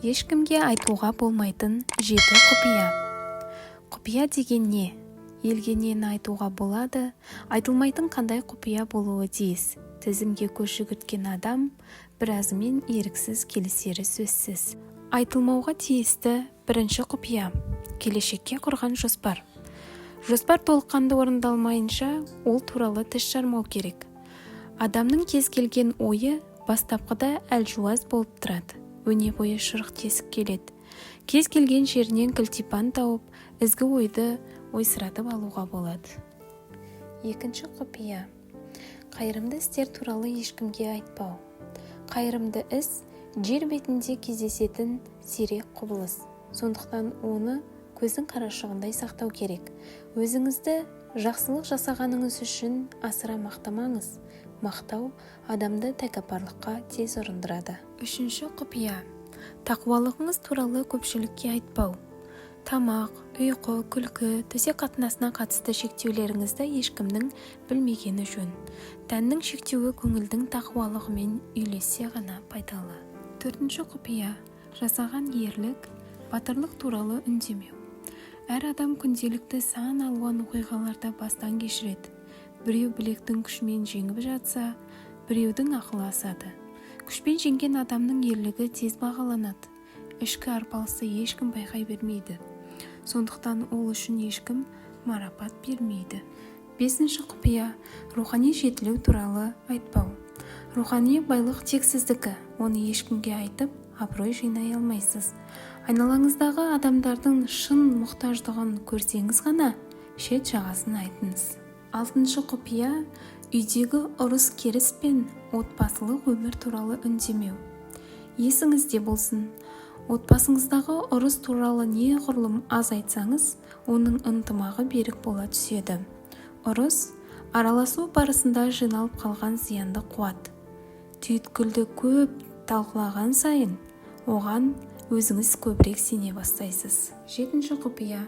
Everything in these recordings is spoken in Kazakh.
Ешкімге айтуға болмайтын жеті құпия. Құпия деген не? Елге нені айтуға болады, айтылмайтын қандай құпия болуы тиіс? Тізімге көз жүгірткен адам біразымен еріксіз келісері сөзсіз. Айтылмауға тиісті бірінші құпия – келешекке құрған жоспар. Жоспар толыққанды орындалмайынша, ол туралы тіс жармау керек. Адамның кез келген ойы бастапқыда әлжуаз болып тұрады, өне бойы шұрық тесік келеді. Кез келген жерінен кілтипан тауып, ізгі ойды ойсыратып алуға болады. Екінші құпия – қайырымды істер туралы ешкімге айтпау. Қайырымды іс – жер бетінде кездесетін сирек құбылыс, сондықтан оны көздің қарашығындай сақтау керек. Өзіңізді жақсылық жасағаныңыз үшін асыра мақтамаңыз. Мақтау адамды тәкаппарлыққа тез ұрындырады. Үшінші құпия – тақуалығыңыз туралы көпшілікке айтпау. Тамақ, ұйқы, күлкі, төсек қатынасына қатысты шектеулеріңізді ешкімнің білмегені жөн. Тәннің шектеуі көңілдің тақуалығымен үйлессе ғана пайдалы. Төртінші құпия – жасаған ерлік, батырлық туралы үндемеу. Әр адам күнделікті сан алуан оқиғаларды бастан кешіреді. Біреу білектің күшімен жеңіп жатса, біреудің ақылы асады. Күшпен жеңген адамның ерлігі тез бағаланады. Ішкі арпалысты ешкім байқай бермейді, сондықтан ол үшін ешкім марапат бермейді. Бесінші құпия – рухани жетілу туралы айтпау. Рухани байлық тек сіздікі, оны ешкімге айтып, абырой жинай алмайсыз. Айналаңыздағы адамдардың шын мұқтаждығын көрсеңіз ғана, шет жағасын айтыңыз. Алтыншы құпия – үйдегі ұрыс-керіс пен отбасылық өмір туралы үндемеу. Есіңізде болсын, отбасыңыздағы ұрыс туралы неғұрлым аз айтсаңыз, оның ынтымағы берік бола түседі. Ұрыс – араласу барысында жиналып қалған зиянды қуат. Түйткілді көп талқылаған сайын, оған өзіңіз көбірек сене бастайсыз. Жетінші құпия: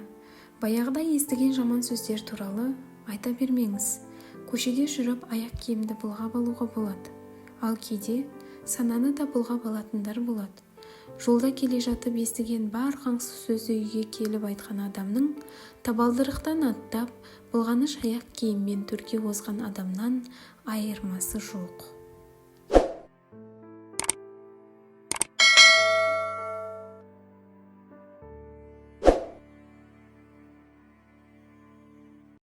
баяғыда естіген жаман сөздер туралы айта бермеңіз. Көшеде жүріп аяқ киімді былғап алуға болады, ал кейде сананы да былғап алатындар болады. Жолда келе жатып естіген бар қаңсық сөзді үйге келіп айтқан адамның табалдырықтан аттап, былғаныш аяқ киіммен төрге озған адамнан айырмасы жоқ.